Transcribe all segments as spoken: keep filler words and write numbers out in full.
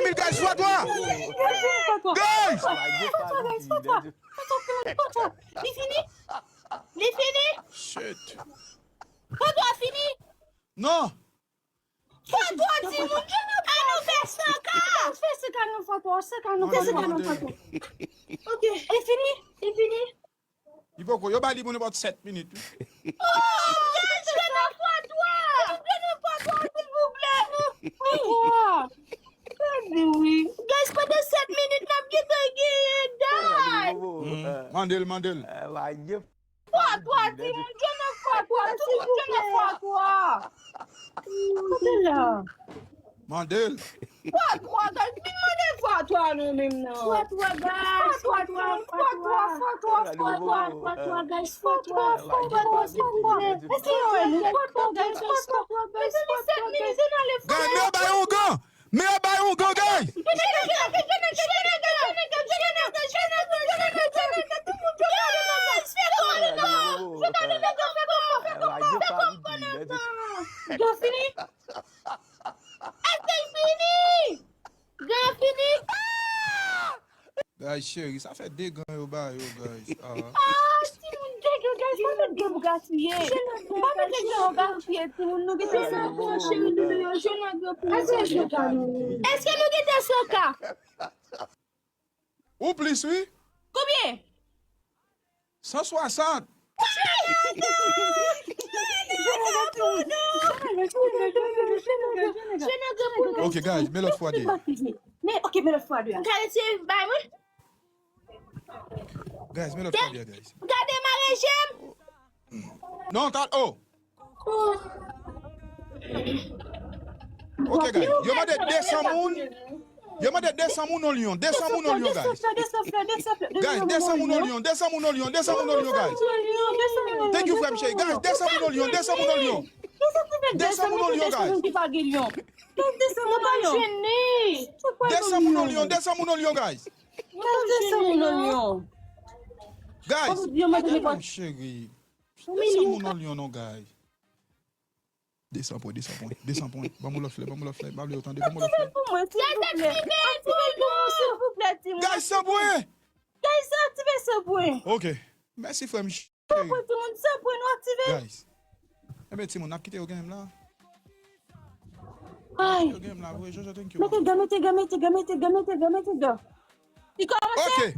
Mil guys, fwa twa! Guys! Li fini? Li fini? Shit. Fwa twa fini? Non. Fwa twa, timoun, an nou fè san ka. Fè san ka non, fwa twa, san ka non, fwa twa. Ok. Li fini? Li fini? Li poko, yo ba li pou nenpòt sèt minit wi. Oh, guys, fè nan fwa twa. Fè nan fwa twa, silvouplè. Fwa twa. Gade wi. Guys, pandan sèt minit n ap gentan genyen, guys. Mande l, mande l. Fwa twa, timoun, jwenn nan fwa twa, tout moun jwenn nan fwa twa. Kote la? Mande l. Fwa twa, guys, vin mande fwa twa nou menm nan. Fwa twa, guys, fwa twa, fwa twa, fwa twa, fwa twa, fwa twa, guys, fwa twa, fwa twa, silvouplè. Èske nou wè nou? Fwa twa, guys, fwa twa, guys, fwa twa, guys. Guys, men yo bay ougan! Men yo bay ougan, guys! Yo fini? Èske l fini? Gen fini? Guys, cheri, sa fè de gan yo ba yo, guys. Ah. Ah, timoun, de gan, guys, pa met gan pou gaspiye. Pa met de gan pou gaspiye, timoun. Nou gentan san gan, cheri, nou yo jwenn nan gran pou nou. Èske nou gentan san ka? Ou plis, wi. Konbyen? San swasant. Ok, guys, men lòt fwa de. Men, ok, men lòt fwa de. Gade, se bay mwen. Guys, men lòt fwa de, guys. Gade mare je m. Non, ta, oh. Ok, guys. Yo mande de san moun. Yo mande de san moun o Lyon. De san moun o Lyon, guys. Guys, de san moun o Lyon. De san moun o Lyon. De san moun o Lyon, guys. Thank you, frè m cheri. Guys, de san moun o Lyon. De san moun o Lyon. De san moun o Lyon, guys. De san moun o Lyon. De san moun o Lyon. De san moun o Lyon, guys. Guys, cheri. De san moun o Lyon, non, guys. De san pwen, de san pwen, de san pwen. Ban m yon lòt flè, ban m yon lòt flè. M pa vle yo tande, ban m yon lòt flè. Pou mwen, silvouplè. Aktive pou mwen, silvouplè, timoun. Guys, san pwen! Guys, aktive san pwen. Ok. Mèsi, frè m cheri. San pwen, timoun, san pwen, nou aktive. Guys. Enben, timoun, n ap kite yo genyen m la. Ay. Yo genyen m la, vre. Jojo, thank you. Mete gan, mete gan, mete gan, mete gan, mete gan, mete gan. Li kòmanse? Ok.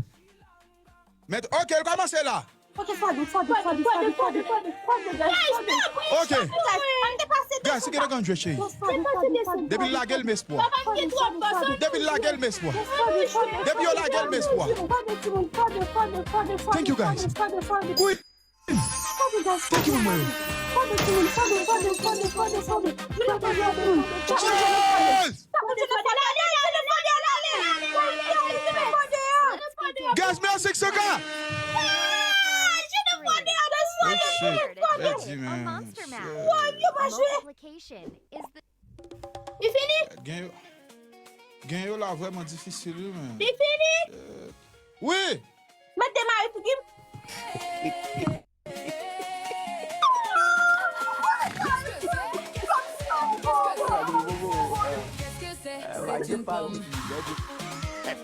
Mèt, ok, l kòmanse la. Ok, fwa de, fwa de, fwa de, fwa de, fwa de, fwa de, fwa de, guys, fwa de. Ok. Guys, guys, se ki te konn jwe, cheri. Depi l lage l, m espwa. Depi l lage l, m espwa. Depi yo lage l, m espwa. Thank you, guys. Wi. Thank you, man. Yes! Guys, men a senk san K! Li fini? Gen yo la vrèman difisil, wi, men. Li fini? Wi! Mete mari figi m. Qu'est-ce que c'est? C'est une pomme. Qu'est-ce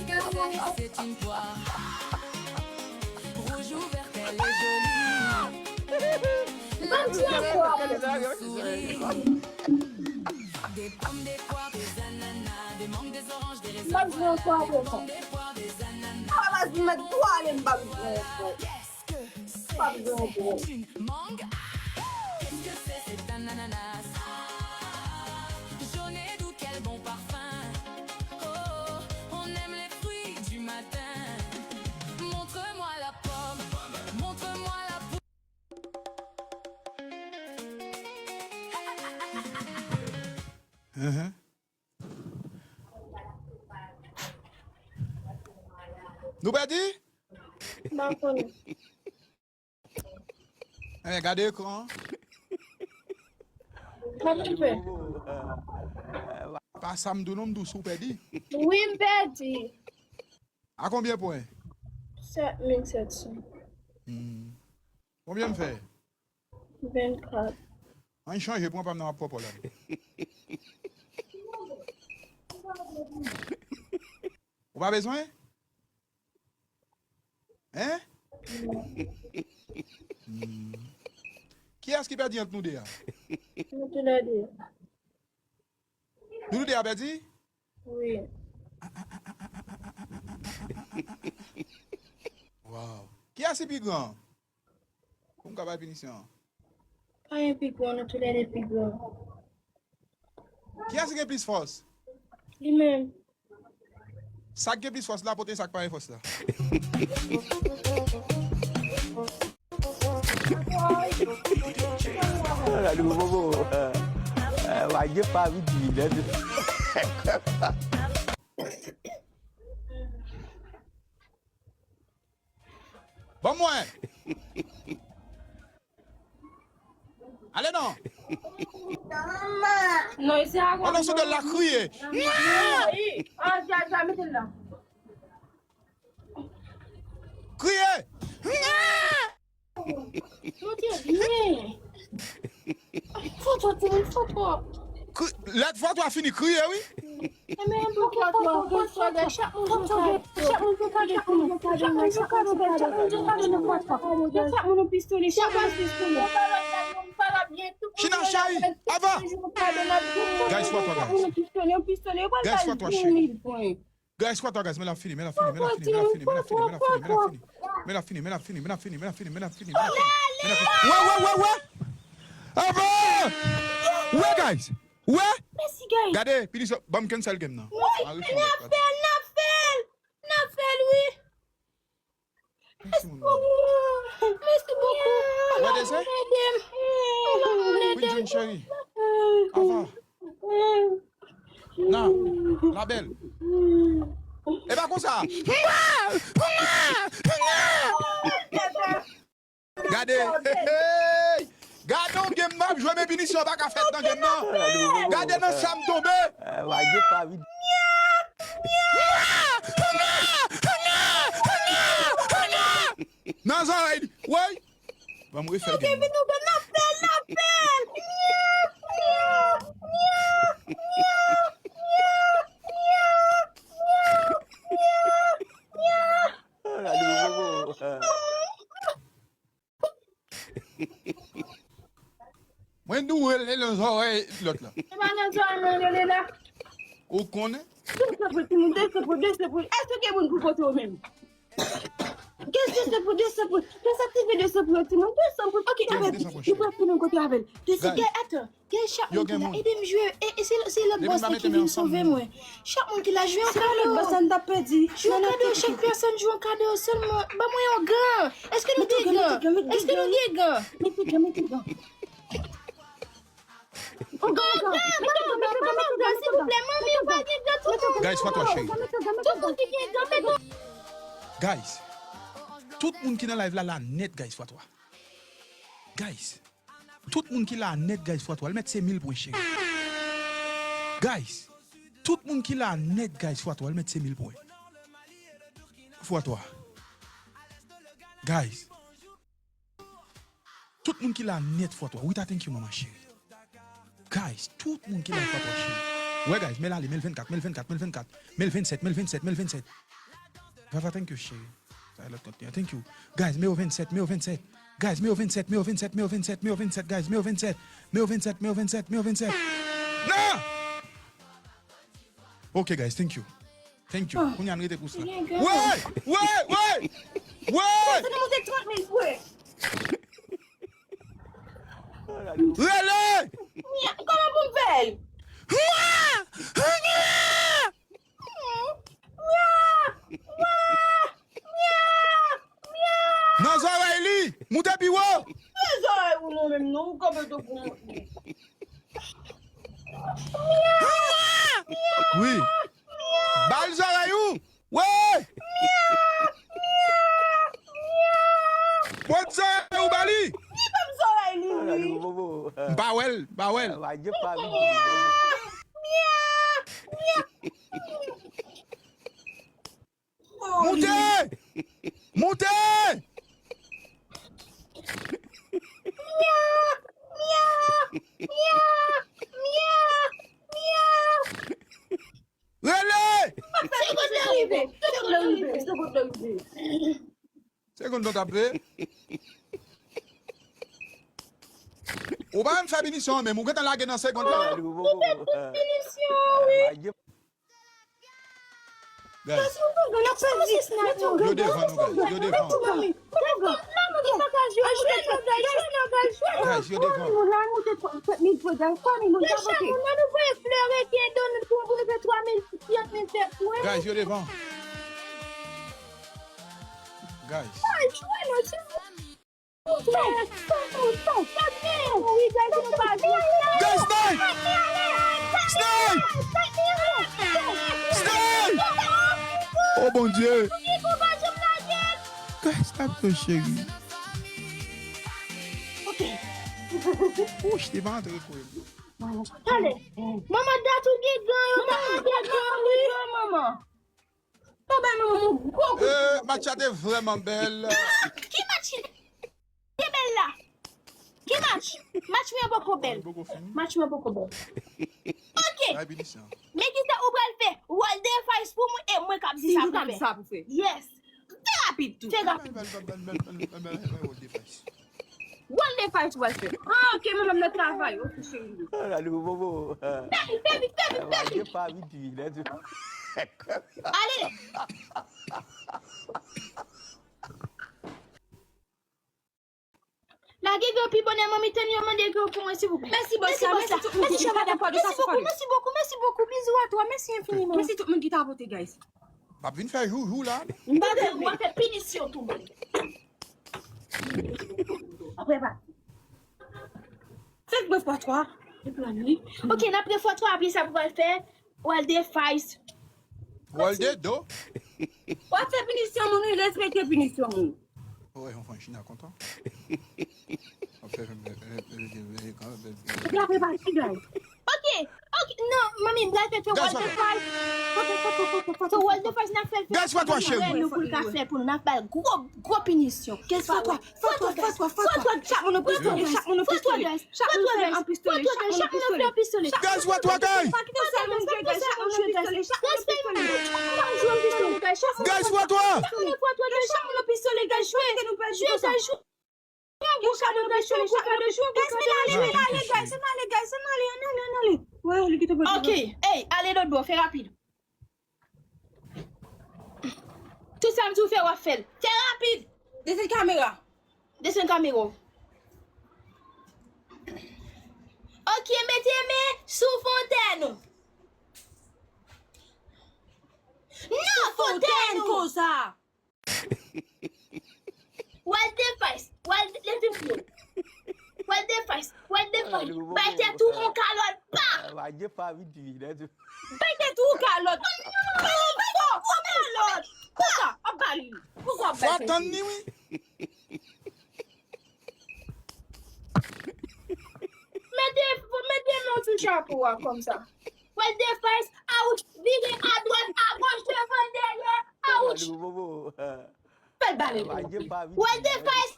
que c'est? C'est une poire. Rouge ou verte, elle est jolie. Sourire. Des pommes, des poires, des ananas, des mangues, des oranges, des raisins. Des pommes, des poires, des ananas. Pas besoin de mettre trois, les bagues. Pas besoin de. Une mangue. Qu'est-ce que c'est cet ananas? Jaune et doux, quel bon parfum. Oh, on aime les fruits du matin. Montre-moi la pomme, montre-moi la pomme. Nou pèdi? M pa konnen. Eh, gade ekran. Sa m fè? Pa sa m di w non, m di w si w pèdi. Wi, m pèdi. A konbyen pwen? Sèt mil sèt san. Hmm. Konbyen m fè? Vennkat. Ann chanje, pran pa m nan, w ap pran pòl la. Ou pa bezwen? Hein? Hmm. Kiyès ki pèdi ant nou de a? Nou toulède. Nou toulède a pèdi? Wi. Wow. Kiyès ki pi gran? Pou m ka bay pinisyon an. Pa gen pi gran, nou toulède pi gran. Kiyès ki gen plis fòs? Li menm. Sa k gen plis fòs la pote sa k pa gen fòs la. Gade bobo. Eh, wa gen pa vit li, gade. Ban mwen. Ale non. Non, isi a. Pandan se de la kriye. Ah, ja, ja, mete l la. Kriye. Monte byen. Foto, timoun, foto. Kri-, lè foto a fini, kriye, wi. Ebyen, pou ki foto, pou foto, chak moun gen kado, chak moun gen kado pou nou. Chak moun gen kado, chak moun gen kado nan foto. Chak moun yon pistole, chak moun pistole. China cheri, ava. Guys, foto, guys. Chak moun yon pistole, yon pistole, yo pral bay tou mil pwen. Guys, foto, guys, men l ap fini, men l ap fini, men l ap fini, men l ap fini, men l ap fini, men l ap fini, men l ap fini, men l ap fini, men l ap fini, men l ap fini, men l ap fini, men l ap fini, men l ap fini. Wè, wè, wè, wè. Ava. Wè, guys. Wè. Mèsi, guys. Gade, pinisyon, ban m cancel game nan. Wi, n ap fè l, n ap fè l, n ap fè l, wi. Mèsi, moun nan. Mèsi bokou. Wè, dese? Ede m. Queen Jean cheri. Ava. Na, la belle. E pa konsa. Gade. Gade yon game m ap jwe, men pinisyon pa ka fèt nan game nan. Gade nan sa m tonbe. Nan zòrèy li. Woy. Ban m refè game nan. Mwen di w rele nan zòrèy lòt la. Se pa nan zòrèy mwen rele la. Ou konnen? Desann pou timoun, desann pou, desann pou. Èske gen moun pou kote w menm? Desann pou, desann pou. Desaktive desann pou yo timoun, desann pou. Ok, avèl. Li pral fini kote avèl. Desann, atann. Gen chak moun ki la, ede m jwe. E, e se, se lòt bòs la ki vin sove mwen. Chak moun ki la, jwe yon kado. Jwe yon kado, chak pèsòn jwe yon kado sèlman. Ban mwen yon gan. Èske nou gen gan? Èske nou gen gan? Mete gan, mete gan. Yon gan, yon gan, ban mwen yon gan, ban mwen yon gan, silvouplè. Manmi, ou pa gen gan, tout moun. Guys, fwa twa cheri. Tout moun ki gen gan, mete. Guys, tout moun ki nan live la, la nèt, guys, fwa twa. Guys, tout moun ki la nèt, guys, fwa twa. L mèt se mil pwen, cheri. Guys, tout moun ki la nèt, guys, fwa twa. L mèt se mil pwen. Fwa twa. Guys, tout moun ki la nèt, fwa twa. Rita, thank you, manman cheri. Guys, tout moun ki la, fwa twa, cheri. Wè, guys, men l ale, men l vennkat, men l vennkat, men l vennkat, men l vennsèt, men l vennsèt, men l vennsèt. Vava, thank you, cheri. Sa e lòt kont li an. Thank you. Guys, men yo vennsèt, men yo vennsèt. Guys, men yo vennsèt, men yo vennsèt, men yo vennsèt, men yo vennsèt, guys, men yo vennsèt. Men yo vennsèt, men yo vennsèt, men yo vennsèt. Non! Ok, guys, thank you. Thank you. Kounye a n rete pou sa. Wè! Wè! Wè! Wè! Sa te monte trant mil pwen. Rele! Kòman pou m fè l? Nan zòrèy li! Moute pi wo! Nan zòrèy ou non menm non, ou kanpe tou pou moute. Wi. Ba l zòrèy ou! Wi! Pot zòrèy ou ba li! Li pa m zòrèy li, wi. M pa wè l, m pa wè l. Moute! Moute! Rele! Segonn nan rive, segonn nan rive. Segonn nan t ap ve. Ou pa menm fè pinisyon an menm, ou gentan lage nan segonn lan. Li fè tout pinisyon, wi. Guys. Yo devan nou, guys. Yo devan. Guys, yo devan. Guys, yo devan. Guys. Guys, snipe! Snipe! Snipe! Oh, Bondye! Guys, snipe, cheri. Ouch, li pa antre kò l. Tande. Manman dat ou gen gan, yo ta gen gan, wi. Manman. Papa, manman, yon gwo kout. Eh, match la te vrèman bèl. Ki match ki te bèl la? Ki match? Match mwen poko bèl. Match mwen poko bèl. Ok. Men kisa ou pral fè? Wòl de fayis pou mwen e mwen k ap di sa pou fè. Yes. Fè rapid tou. Fè rapid. Wòl de fayis ou pral fè. Ah, ok, manman, m nan travay. Ok, cheri. Fè vit, fè vit, fè vit, fè vit. Ale. Lage yo pi bonè, manmi, tann yo mande yo pou mwen, silvouplè. Mèsi, bòs la. Mèsi, tout moun ki te fè. Mèsi bokou, mèsi bokou, mèsi bokou. Bizou a twa, mèsi enfiniman. Mèsi tout moun ki ta vote, guys. M ap vin fè joujou la. M pa vle, w ap fè pinisyon tou, mwen. Apre pa. Fèk mwen fwa twa. Ok, n ap fè fwa twa, apre sa pou al fè Wòl de fayis. Wòl de do. W ap fè pinisyon moun, wi, respekte pinisyon moun. Ou wè yon fanm china kontan. W ap fè. Ou la fè pati, guys. Ok, ok, non, manmi, m pral fè wòl de fayis. Fè wòl de fayis, n ap fè l fè. Guys, fwa twa, cheri. Nou pou l ka fè pou nou, n ap ba l gwo, gwo pinisyon. Guys, fwa twa. Fwa twa, guys. Fwa twa, fwa twa. Chak moun yon pistolè, chak moun yon pistolè. Chak moun fè yon pistolè, chak moun yon pistolè. Guys, fwa twa, guys. Pa kite sèl moun jwe, guys. Chak moun yon pistolè, chak moun yon pistolè. Chak moun jwe yon pistolè, guys. Chak moun yon pistolè, guys. Chak moun yon pistolè, guys. Jwe, guys, jwe. Chak moun yon pistolè, chak moun yon pistolè. Guys, men ale, men ale, guys. Ann ale, guys. Ann ale, ann ale, ann ale. Wè, li kite bò. Ok. Ey, ale lòt bò, fè rapid. Tout sa m di w fè, w ap fè l. Fè rapid! Desann kamera. Desann kamera w. Ok, mete men sou fontèn ou. Non, fontèn ou! Konsa! Wòl de fayis, wòl de, leve pye w. Wòl de fayis, wòl de fayis. Bay tèt ou yon kalòt, pa! Bay tèt ou yon kalòt. Bay tèt ou yon kalòt. Poukwa w ap ba li? Poukwa w ap ba li? Fò w tann li, wi. Mete, mete men w sou chapo a konsa. Wòl de fayis, awouch, vire adwat, agoch, devan, dèyè, awouch. Fè l bale. Wòl de fayis,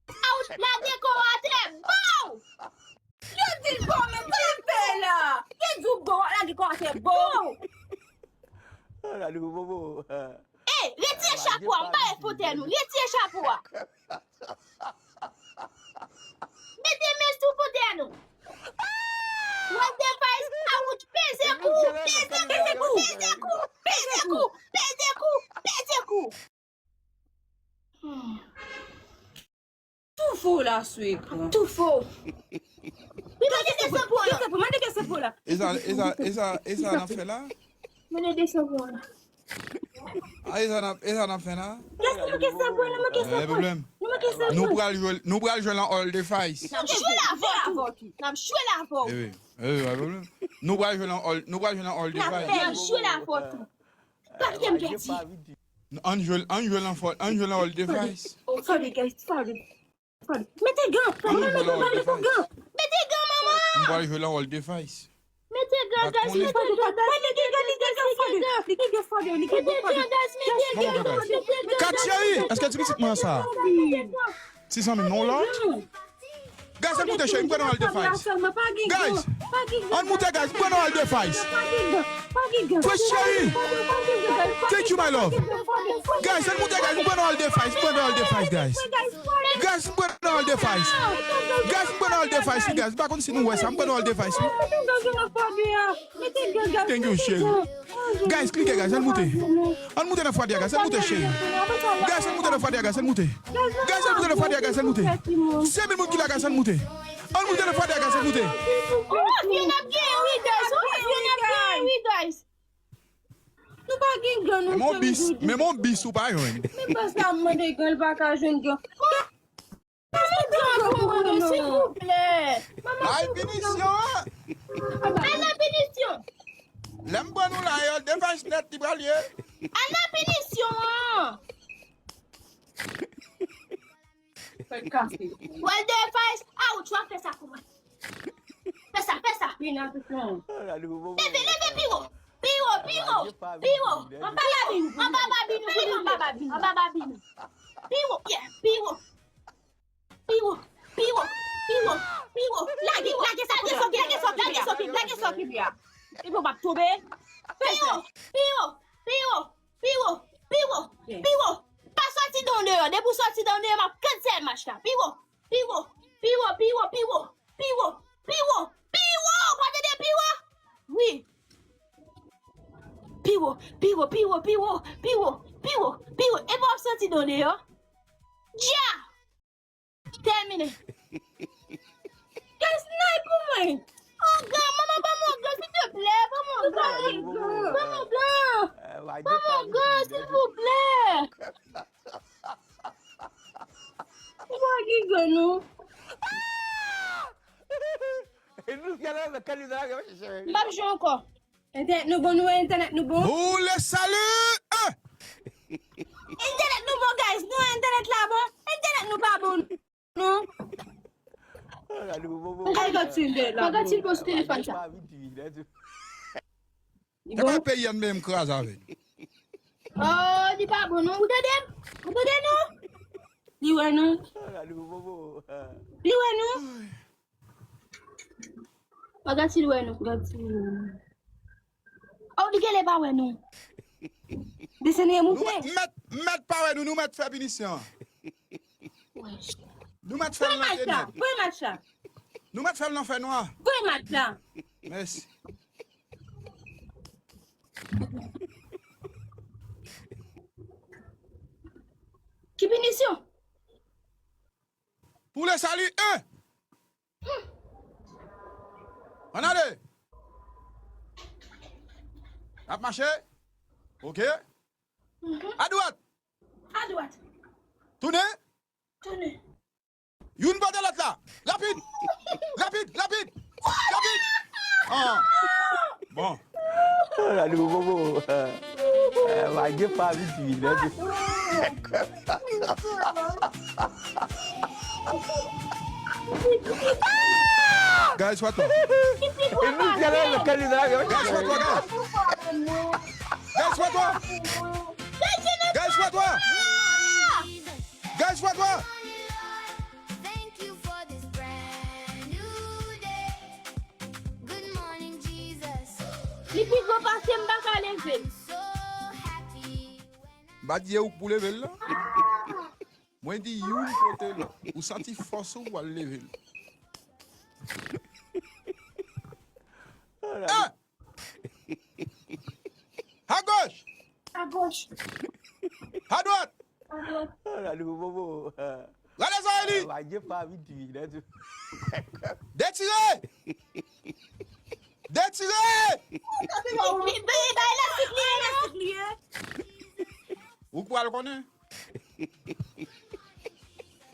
awouch, lage kò w atè, bow! Yo di l bon, men sa l fè la. Yo di w bon, w ap lage kò w atè, bow! Ey, retire chapo a, m pale fontèn ou, retire chapo a. Mete men sou fontèn ou. Wòl de fayis, awouch, peze kou, peze kou, peze kou, peze kou, peze kou, peze kou. Hmm. Tou fo la sou ekran. Tou fo. Wi, mande desann pou la. Mande desann pou la. E sa, e sa, e sa, e sa n ap fè la? Mande desann pou la. Ah, e sa n ap, e sa n ap fè la? Guys, nou manke sa pou la, nou manke sa pou la. Nou manke sa pou la. Nou pral jwe, nou pral jwe lan All the Fights. N ap jwe la avè w tou. N ap jwe la avè w. E wi, e wi, pa pwoblèm. Nou pral jwe lan All, nou pral jwe lan All the Fights. N ap jwe la avè w tou. Pa kite m pèdi. Ann jwe, ann jwe lan fò, ann jwe lan All the Fights. Sorry, guys, sorry. Mete gan! Mete gan, manman! M pral jwe lan All the Fights. Mete gan, guys, mete gan, guys, mete gan, guys, mete gan. Mete gan, guys, mete gan. Kat cheri, èske ti pitit mwen sa? Ti zanmi m non la? Guys, ekoute cheri, m pral nan All the Fights. Guys, Ann moute, guys, m pran nou al Defice. Fresh cheri. Thank you, my love. Guys, ann moute, guys, m pran nou al Defice, m pran nou al Defice, guys. Guys, m pran nou al Defice. Guys, m pran nou al Defice, guys. M pa konn si nou wè sa, m pran nou al Defice, wi. Thank you, cheri. Guys, klike, guys, ann moute. Ann moute nan fwadya, guys, ann moute, cheri. Guys, ann moute nan fwadya, guys, ann moute. Guys, ann moute nan fwadya, guys, ann moute. Senk mil moun ki la, guys, ann moute. Ann moute nan fwadya, guys, ann moute. Oh, fye n ap genyen, wi, guys. Oh, fye n ap genyen, wi, guys. Nou pa gen gen, nou. Men mon bis, men mon bis ou pa jwenn. Men baz la mande gen, l pa ka jwenn gen. Silvouplè. Ay, pinisyon an. Ala pinisyon. Lè m pran nou la, yo, Defice nèt li pral ye. Ala pinisyon an. Wè Defice, a ou twa fè sa pou mwen. Fè sa, fè sa. Leve, leve pi wo. Pi wo, pi wo, pi wo. Anba babi nou, anba babi nou, anba babi nou, anba babi nou. Pi wo, yeah, pi wo. Pi wo, pi wo, pi wo, pi wo. Lage, lage sa, lage sa, lage sa, lage sa, lage sa, lage sa. Epi w p ap tonbe. Pi wo, pi wo, pi wo, pi wo, pi wo, pi wo. Pa soti dan deyò, depi w soti dan deyò, m ap kansèl match la. Pi wo, pi wo, pi wo, pi wo, pi wo, pi wo, pi wo, pi wo, w pa tande pi wo? Wi. Pi wo, pi wo, pi wo, pi wo, pi wo, pi wo, pi wo. Epi w ap soti dan deyò. Dja! Tèmine. Guys, snipe pou mwen. Ongan, manman, ban m ongan, silteplè, ban m ongan. Ban m ongan. Ban m ongan, silvouplè. Ou pa gen gen, non. M p ap jwe ankò. Entènèt nou bon, nou wè entènèt nou bon. Pour le salut! Entènèt nou bon, guys. Nou wè entènèt la bon. Entènèt nou pa bon, non. Ay, gad ti de la. Gad ti bon sou telefòn sa. Li bon? Epa peyi an menm kraze avè nou. Oh, li pa bon, non. Ou tande? Ou tande, non? Li wè nou. Li wè nou. Gad si l wè nou. Gad si l wè nou. Oh, li genlè pa wè nou. Desann e moute. Nou mèt, mèt pa wè nou, nou mèt fè pinisyon. Nou mèt fè l nan tenèb. Voye match la. Nou mèt fè l nan fè nwa. Voye match la. Mèsi. Ki pinisyon? Pour le salut un. Ann ale. N ap mache. Ok. A dwat. A dwat. Tounen. Tounen. Youn pote lòt la. Rapid. Rapid, rapid. Rapid. Ah. Bon. Gade bobo. Eh, pa gen pa vit vit. Guys, what up? Guys, what up, guys? Guys, what up? Guys, what up? Guys, what up? Thank you for this brand new day. Good morning, Jesus. Li pi gwo pase m, m pa ka leve l. I'm so happy when I M pa di e ou k pou leve l, non. Mwen di youn pote l. Ou santi fòs ou, w al leve l. Ah! À gauche! À gauche. À droite! À droite. Rale zòrèy li! Detire! Detire! Li, li, li bay elastik li ye, non? Ou pral konnen.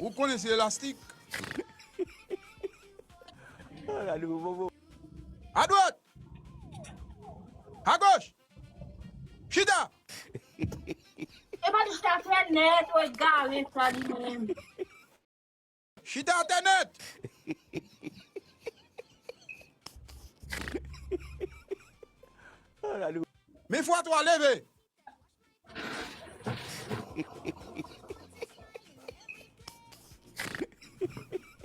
Ou konnen se elastik. À droite! À gauche! Chita! E pa chita atè nèt, ou egare sa li menm. Chita atè nèt! Men fwa twa leve!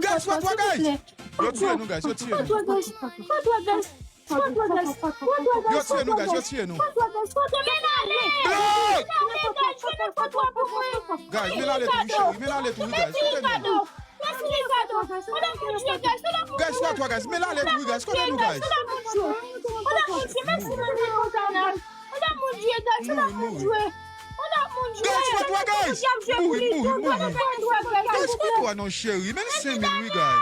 Guys, fè twa, guys. Yo tiye nou, guys, yo tiye nou. Yo tiye nou, guys, yo tiye nou. Blood! Guys, men l ale tou, wi, cheri, men l ale tou, wi, guys. Kote nou? Guys, fè twa, guys, men l ale tou, wi, guys. Kote nou, guys? Mouri, mouri. Guys, fè twa, guys. Mouri, mouri, mouri. Guys, fè twa non, cheri, men l senk mil, wi, guys.